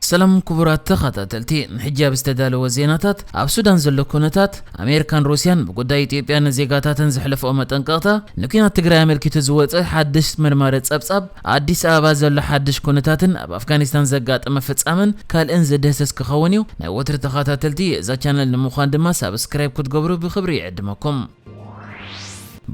ሰላም ክቡራት ተኸታተልቲ፣ ንሕጂ ኣብ ዝተዳለወ ዜናታት፣ ኣብ ሱዳን ዘሎ ኩነታት፣ ኣሜሪካን ሩስያን ብጉዳይ ኢትዮጵያን ዜጋታትን ዘሕለፍኦ መጠንቀቕታ፣ ንኲናት ትግራይ ኣመልኪቱ ዝወፀ ሓድሽ መርማሪ ጸብጻብ፣ ኣዲስ ኣበባ ዘሎ ሓድሽ ኩነታትን ኣብ ኣፍጋኒስታን ዘጋጠመ ፍጻመን ካልእን ዝድህሰስ ክኸውን እዩ። ናይ ወትሪ ተኸታተልቲ እዛ ቻነል ንምዃን ድማ ሳብስክራይብ ክትገብሩ ብኽብሪ ይዕድመኩም።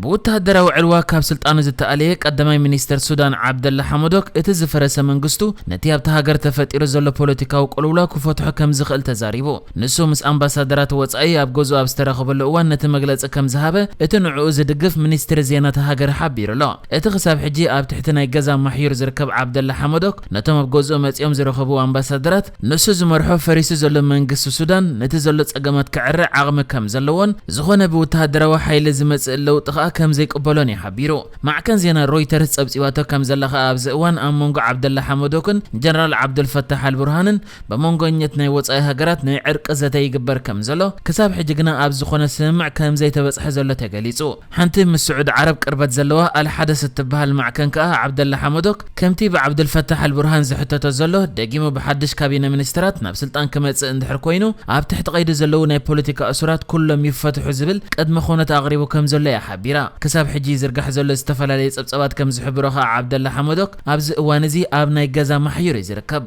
ብወተሃደራዊ ዕልዋ ካብ ስልጣኑ ዝተኣለየ ቀዳማይ ሚኒስተር ሱዳን ዓብደላ ሓመዶክ፣ እቲ ዝፈረሰ መንግስቱ ነቲ ኣብታ ሃገር ተፈጢሩ ዘሎ ፖለቲካዊ ቅልውላው ክፈትሖ ከም ዝኽእል ተዛሪቡ። ንሱ ምስ ኣምባሳደራት ወጻኢ ኣብ ገዝኡ ኣብ ዝተራኸበሉ እዋን ነቲ መግለጺ ከም ዝሃበ እቲ ንዕኡ ዝድግፍ ሚኒስትሪ ዜና እታ ሃገር ሓቢሩ ኣሎ። እቲ ክሳብ ሕጂ ኣብ ትሕቲ ናይ ገዛ ማሕዩር ዝርከብ ዓብደላ ሓመዶክ፣ ነቶም ኣብ ገዝኡ መጺኦም ዝረኸቡ ኣምባሳደራት፣ ንሱ ዝመርሖ ፈሪሱ ዘሎ መንግስቲ ሱዳን ነቲ ዘሎ ጸገማት ከዕሪ ዓቕሚ ከም ዘለዎን፣ ዝኾነ ብወተሃደራዊ ሓይሊ ዝመጽእ ለውጢ ከኣ ከም ዘይቅበሎን እዩ ሓቢሩ። ማዕከን ዜና ሮይተርስ ጸብጺባቶ ከም ዘላ ከኣ፣ ኣብዚ እዋን ኣብ መንጎ ዓብደላ ሓመዶክን ጀነራል ዓብዱልፈታሕ ኣልቡርሃንን ብመንጎኛት ናይ ወጻኢ ሃገራት ናይ ዕርቂ ዘተ ይግበር ከም ዘሎ፣ ክሳብ ሕጂ ግና ኣብ ዝኾነ ስምምዕ ከም ዘይተበጽሐ ዘሎ ተገሊጹ። ሓንቲ ምስ ስዑድ ዓረብ ቅርበት ዘለዋ ኣልሓደስ እትበሃል ማዕከን ከኣ፣ ዓብደላ ሓመዶክ ከምቲ ብዓብዱልፈታሕ ኣልቡርሃን ዝሕተቶ ዘሎ፣ ደጊሙ ብሓድሽ ካቢነ ሚኒስትራት ናብ ስልጣን ክመጽእ እንድሕር ኮይኑ፣ ኣብ ትሕቲ ቀይዲ ዘለዉ ናይ ፖለቲካ እሱራት ኩሎም ይፈትሑ ዝብል ቅድመ ኩነት ኣቕሪቡ ከም ዘሎ እያ ሓቢራ። ክሳብ ሕጂ ይዝርጋሕ ዘሎ ዝተፈላለየ ጸብጻባት ከም ዝሕብሮ ከኣ፣ ዓብደላ ሓመዶክ ኣብዚ እዋን እዚ ኣብ ናይ ገዛ ማሕዩር እዩ ዝርከብ።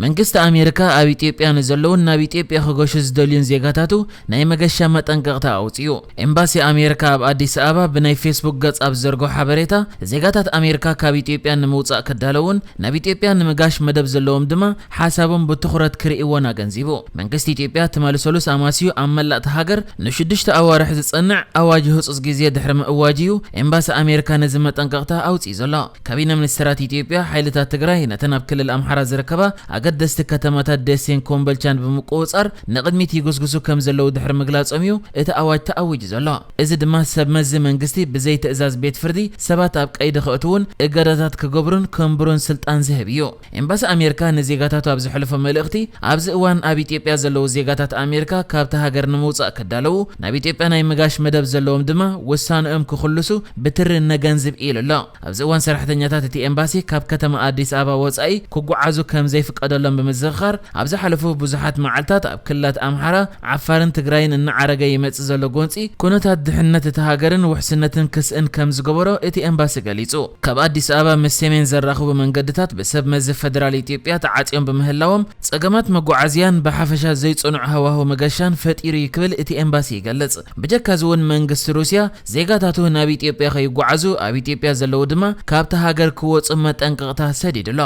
መንግስቲ ኣሜሪካ ኣብ ኢትዮጵያ ንዘለዉን ናብ ኢትዮጵያ ክገሹ ዝደልዩን ዜጋታቱ ናይ መገሻ መጠንቀቕታ ኣውጺኡ። ኤምባሲ ኣሜሪካ ኣብ ኣዲስ ኣበባ ብናይ ፌስቡክ ገጽ ኣብ ዝዘርግሖ ሓበሬታ፣ ዜጋታት ኣሜሪካ ካብ ኢትዮጵያ ንምውጻእ ክዳለዉን ናብ ኢትዮጵያ ንምጋሽ መደብ ዘለዎም ድማ ሓሳቦም ብትኹረት ክርእይዎን ኣገንዚቡ። መንግስቲ ኢትዮጵያ ትማሊ ሰሉስ ኣማስዩ ኣብ መላእ እታ ሃገር ንሽዱሽተ ኣዋርሕ ዝጸንዕ ኣዋጅ ህጹጽ ግዜ ድሕሪ ምእዋጅ እዩ ኤምባሲ ኣሜሪካ ነዚ መጠንቀቕታ ኣውጺኡ ዘሎ። ካቢነ ሚኒስትራት ኢትዮጵያ፣ ሓይልታት ትግራይ ነተን ኣብ ክልል ኣምሓራ ዝርከባ ኣገደስቲ ከተማታት ደሴን ኮምቦልቻን ብምቁጽጻር ንቕድሚት ይጉስጉሱ ከም ዘለዉ ድሕሪ ምግላጾም እዩ እቲ ኣዋጅ ተኣዊጁ ዘሎ። እዚ ድማ ሰብ መዚ መንግስቲ ብዘይ ትእዛዝ ቤት ፍርዲ ሰባት ኣብ ቀይዲ ከእትዉን እገዳታት ክገብሩን ከንብሩን ስልጣን ዝህብ እዩ። ኤምባሲ ኣሜሪካ ንዜጋታቱ ኣብ ዘሕለፎ መልእኽቲ፣ ኣብዚ እዋን ኣብ ኢትዮጵያ ዘለዉ ዜጋታት ኣሜሪካ ካብታ ሃገር ንምውጻእ ክዳለዉ፣ ናብ ኢትዮጵያ ናይ ምጋሽ መደብ ዘለዎም ድማ ውሳነኦም ክኽልሱ ብትሪ ነገንዝብ ኢሉ ኣሎ። ኣብዚ እዋን ሰራሕተኛታት እቲ ኤምባሲ ካብ ከተማ ኣዲስ ኣበባ ወጻኢ ክጓዓዙ ከም ዘይፍቀደሎም ብምዝኽኻር፣ ኣብ ዝሓለፉ ብዙሓት መዓልታት ኣብ ክልላት ኣምሓራ፣ ዓፋርን ትግራይን እናዓረገ ይመጽእ ዘሎ ጎንጺ ኩነታት ድሕነት እታ ሃገርን ውሕስነትን ክስእን ከም ዝገበሮ እቲ ኤምባሲ ገሊጹ። ካብ ኣዲስ ኣበባ ምስ ሰሜን ዘራኽቡ መንገድታት ብሰብ መዚ ፈደራል ኢትዮጵያ ተዓጽዮም ብምህላዎም፣ ጸገማት መጓዓዝያን ብሓፈሻ ዘይጽኑዕ ሃዋህው መገሻን ፈጢሩ እዩ ክብል እቲ ኤምባሲ ይገልጽ። ብጀካዚ እውን መንግስቲ ሩስያ ዜጋታቱ ናብ ኢትዮጵያ ከይጓዓዙ፣ ኣብ ኢትዮጵያ ዘለዉ ድማ ካብታ ሃገር ክወጹ መጠንቀቕታ ሰዲዱ ኣሎ።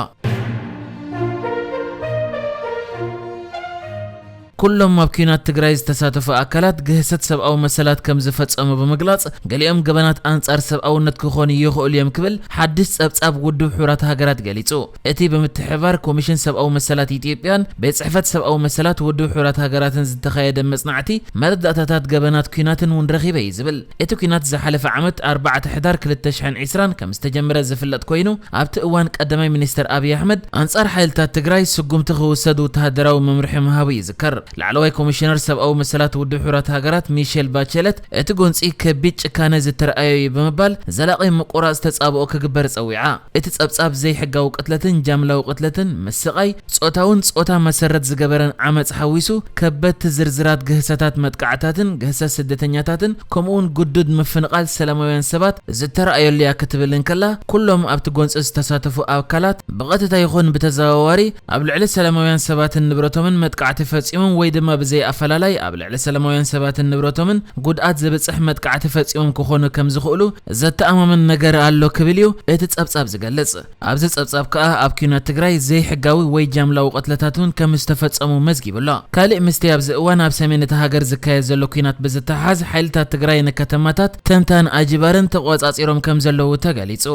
ኩሎም ኣብ ኲናት ትግራይ ዝተሳተፉ ኣካላት ግህሰት ሰብኣዊ መሰላት ከም ዝፈጸሙ ብምግላጽ፣ ገሊኦም ገበናት ኣንጻር ሰብኣውነት ክኾኑ ይኽእሉ እዮም ክብል ሓድሽ ጸብጻብ ውድብ ሕቡራት ሃገራት ገሊጹ። እቲ ብምትሕብባር ኮሚሽን ሰብኣዊ መሰላት ኢትዮጵያን ቤት ጽሕፈት ሰብኣዊ መሰላት ውድብ ሕቡራት ሃገራትን ዝተኻየደ መጽናዕቲ፣ መረዳእታታት ገበናት ኲናትን እውን ረኺበ እዩ ዝብል። እቲ ኲናት ዝሓለፈ ዓመት ኣርባዕተ ሕዳር ክልተ ሽሕን ዕስራን ከም ዝተጀመረ ዝፍለጥ ኮይኑ፣ ኣብቲ እዋን ቀዳማይ ሚኒስትር ኣብይ ኣሕመድ ኣንጻር ሓይልታት ትግራይ ስጉምቲ ክውሰድ ወተሃደራዊ መምርሒ ምሃቡ ይዝከር። ላዕለዋይ ኮሚሽነር ሰብኣዊ መሰላት ውድብ ሕቡራት ሃገራት ሚሼል ባቸለት፣ እቲ ጎንጺ ከቢድ ጭካነ ዝተረኣዮ እዩ ብምባል፣ ዘላቒ ምቁራጽ ተጻብኦ ክግበር ጸዊዓ። እቲ ጸብጻብ ዘይሕጋዊ ቅትለትን ጃምላዊ ቅትለትን፣ ምስቓይ፣ ጾታውን ጾታ መሰረት ዝገበረን ዓመጽ ሓዊሱ፣ ከበድቲ ዝርዝራት ግህሰታት መጥቃዕታትን ግህሰት ስደተኛታትን፣ ከምኡውን ግዱድ ምፍንቓል ሰላማውያን ሰባት ዝተረኣየሉ እያ ክትብል እንከላ፣ ኩሎም ኣብቲ ጎንጺ ዝተሳተፉ ኣካላት ብቐጥታ ይኹን ብተዘዋዋሪ ኣብ ልዕሊ ሰላማውያን ሰባትን ንብረቶምን መጥቃዕቲ ፈጺሞም ወይ ድማ ብዘይ ኣፈላላይ ኣብ ልዕሊ ሰላማውያን ሰባትን ንብረቶምን ጉድኣት ዘብጽሕ መጥቃዕቲ ፈጺሞም ክኾኑ ከም ዝኽእሉ ዘተኣማምን ነገር ኣሎ ክብል እዩ እቲ ጸብጻብ ዝገልጽ። ኣብዚ ጸብጻብ ከኣ ኣብ ኲናት ትግራይ ዘይሕጋዊ ወይ ጃምላዊ ቅትለታት እውን ከም ዝተፈጸሙ መዝጊቡ ኣሎ። ካልእ ምስቲ ኣብዚ እዋን ኣብ ሰሜን እታ ሃገር ዝካየድ ዘሎ ኲናት ብዝተሓሓዝ፣ ሓይልታት ትግራይ ንከተማታት ተንታን ኣጅባርን ተቖጻጺሮም ከም ዘለዉ ተገሊጹ።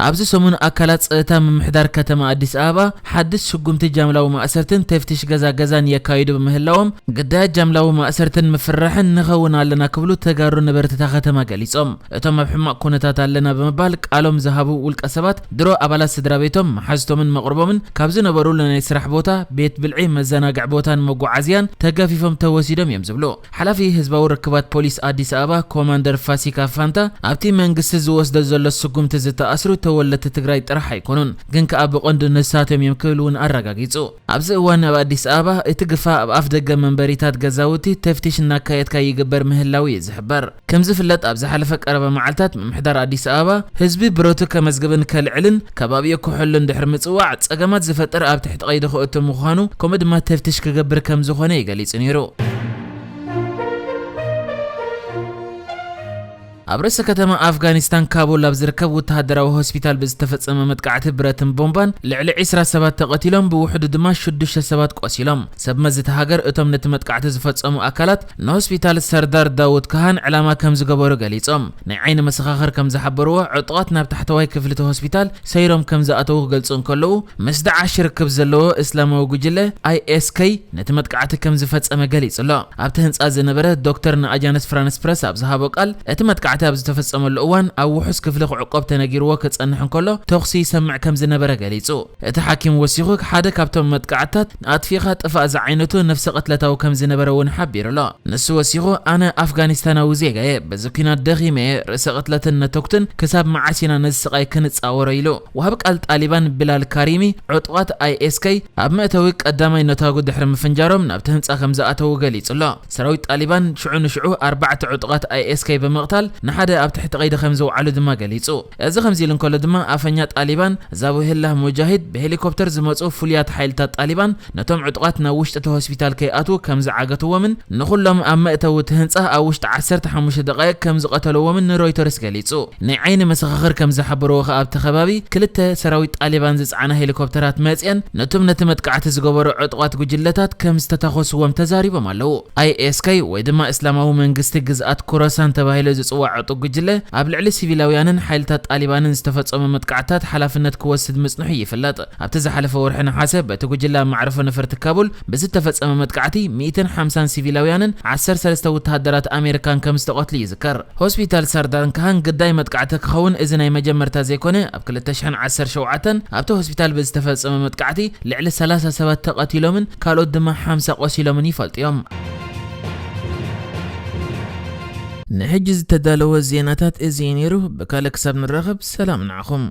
ኣብዚ ሰሙን ኣካላት ጸጥታ ምምሕዳር ከተማ ኣዲስ ኣበባ ሓድሽ ስጉምቲ ጃምላዊ ማእሰርትን ተፍትሽ ገዛ ገዛን የካይዱ ብምህላዎም፣ ግዳያት ጃምላዊ ማእሰርትን ምፍርራሕን ንኸውን ኣለና ክብሉ ተጋሩ ነበርቲ እታ ከተማ ገሊጾም። እቶም ኣብ ሕማቕ ኩነታት ኣለና ብምባል ቃሎም ዝሃቡ ውልቀ ሰባት፣ ድሮ ኣባላት ስድራ ቤቶም፣ መሓዝቶምን መቕርቦምን ካብ ዝነበሩሉ ናይ ስራሕ ቦታ፣ ቤት ብልዒ፣ መዘናግዒ ቦታን መጓዓዝያን ተገፊፎም ተወሲዶም እዮም ዝብሉ። ሓላፊ ህዝባዊ ርክባት ፖሊስ ኣዲስ ኣበባ ኮማንደር ፋሲካ ፋንታ፣ ኣብቲ መንግስቲ ዝወስዶ ዘሎ ስጉምቲ ዝተኣስሩ ተወለድቲ ትግራይ ጥራሕ ኣይኮኑን፣ ግን ከኣ ብቐንዱ ንሳቶም እዮም ክብል እውን ኣረጋጊጹ። ኣብዚ እዋን ኣብ ኣዲስ ኣበባ እቲ ግፋ ኣብ ኣፍ ደገ መንበሪታት ገዛውቲ ተፍቲሽ እናካየድካ ይግበር ምህላው እዩ ዝሕበር። ከም ዝፍለጥ ኣብ ዝሓለፈ ቀረባ መዓልታት ምምሕዳር ኣዲስ ኣበባ ህዝቢ ብረቱ ከመዝግብን ከልዕልን ከባቢኡ ክሕሉን ድሕሪ ምጽዋዕ ጸገማት ዝፈጥር ኣብ ትሕቲ ቀይዲ ክእቱ ምዃኑ ከምኡ ድማ ተፍትሽ ክገብር ከም ዝኾነ እዩ ገሊጹ ነይሩ። ኣብ ርእሰ ከተማ ኣፍጋኒስታን ካቡል ኣብ ዝርከብ ወተሃደራዊ ሆስፒታል ብዝተፈጸመ መጥቃዕቲ ብረትን ቦምባን ልዕሊ ዕስራ ሰባት ተቐቲሎም፣ ብውሕዱ ድማ ሽዱሽተ ሰባት ቆሲሎም። ሰብ መዚ እታ ሃገር እቶም ነቲ መጥቃዕቲ ዝፈጸሙ ኣካላት ንሆስፒታል ሰርዳር ዳውድ ካሃን ዕላማ ከም ዝገበሩ ገሊጾም። ናይ ዓይኒ መሰኻኽር ከም ዝሓበርዎ፣ ዕጡቓት ናብ ታሕተዋይ ክፍሊ እቲ ሆስፒታል ሰይሮም ከም ዝኣተዉ ክገልጹ እንከለዉ፣ ምስ ዳዓሽ ርክብ ዘለዎ እስላማዊ ጉጅለ ኣይኤስከይ ነቲ መጥቃዕቲ ከም ዝፈጸመ ገሊጹ ኣሎ። ኣብቲ ህንጻ ዝነበረ ዶክተር ንኣጃንስ ፍራንስ ፕረስ ኣብ ዝሃቦ ቃል፣ እቲ መጥቃዕቲ ኣብ ዝተፈጸመሉ እዋን ኣብ ውሑስ ክፍሊ ክዕቆብ ተነጊርዎ ክጸንሕ እንከሎ፣ ተኹሲ ይሰምዕ ከም ዝነበረ ገሊጹ። እቲ ሓኪም ወሲኹ፣ ሓደ ካብቶም መጥቃዕትታት ንኣጥፊእኻ ጥፋእ ዝዓይነቱ ነፍሰ ቅትለታዊ ከም ዝነበረ እውን ሓቢሩ ኣሎ። ንሱ ወሲኹ፣ ኣነ ኣፍጋኒስታናዊ ዜጋ እየ፣ በዚ ኲናት ደኺመ እየ፣ ርእሰ ቅትለትን ነተኩትን ክሳብ መዓስ ኢና ነዚ ስቓይ ክንጻወሮ? ኢሉ። ወሃቢ ቃል ጣሊባን ቢላል ካሪሚ፣ ዕጡቓት ኣይኤስከይ ኣብ መእተዊ ቀዳማይ ነታጉ ድሕሪ ምፍንጃሮም ናብቲ ህንጻ ከም ዝኣተዉ ገሊጹ ኣሎ። ሰራዊት ጣሊባን ሽዑ ንሽዑ ኣርባዕተ ዕጡቓት ኣይኤስከይ ብምቕታል ንሓደ ኣብ ትሕቲ ቀይዲ ከም ዘውዓሉ ድማ ገሊጹ። እዚ ከምዚ ኢሉ እንከሎ ድማ ኣፈኛ ጣሊባን ዛቡሂላህ ሙጃሂድ ብሄሊኮፕተር ዝመጹ ፍሉያት ሓይልታት ጣሊባን ነቶም ዕጡቓት ናብ ውሽጢ እቲ ሆስፒታል ከይኣትዉ ከም ዝዓገትዎምን ንኹሎም ኣብ መእተዊ እቲ ህንጻ ኣብ ውሽጢ ዓሰርተ ሓሙሽተ ደቓይቕ ከም ዝቐተልዎምን ንሮይተርስ ገሊጹ። ናይ ዓይኒ መሰኻኽር ከም ዝሓበርዎ ከኣ ኣብቲ ከባቢ ክልተ ሰራዊት ጣሊባን ዝጸዓና ሄሊኮፕተራት መጽየን ነቶም ነቲ መጥቃዕቲ ዝገበሩ ዕጡቓት ጉጅለታት ከም ዝተታኾስዎም ተዛሪቦም ኣለዉ። ኣይኤስከይ ወይ ድማ እስላማዊ መንግስቲ ግዝኣት ኮራሳን ተባሂሉ ዝጽዋዕ ዕጡቕ ጉጅለ ኣብ ልዕሊ ሲቪላውያንን ሓይልታት ጣሊባንን ዝተፈጸመ መጥቃዕትታት ሓላፍነት ክወስድ ምጽንሑ ይፍለጥ። ኣብቲ ዝሓለፈ ወርሒ ነሓሰ በቲ ጉጅለ ኣብ መዕርፎ ነፈርቲ ካቡል ብዝተፈጸመ መጥቃዕቲ ሚእትን ሓምሳን ሲቪላውያንን ዓሰርተ ሰለስተ ወተሃደራት ኣሜሪካን ከም ዝተቐትሉ ይዝከር። ሆስፒታል ሰርዳን ካሃን ግዳይ መጥቃዕቲ ክኸውን እዚ ናይ መጀመርታ ዘይኮነ፣ ኣብ ክልተ ሽሕን ዓሰርተ ሸውዓተን ኣብቲ ሆስፒታል ብዝተፈጸመ መጥቃዕቲ ልዕሊ ሰላሳ ሰባት ተቐቲሎምን ካልኦት ድማ ሓምሳ ቆሲሎምን ይፈልጡ እዮም። ንሕጂ ዝተዳለወ ዜናታት እዚ እዩ ነይሩ። ብካልእ ክሳብ ንራኸብ ሰላም ንዓኹም።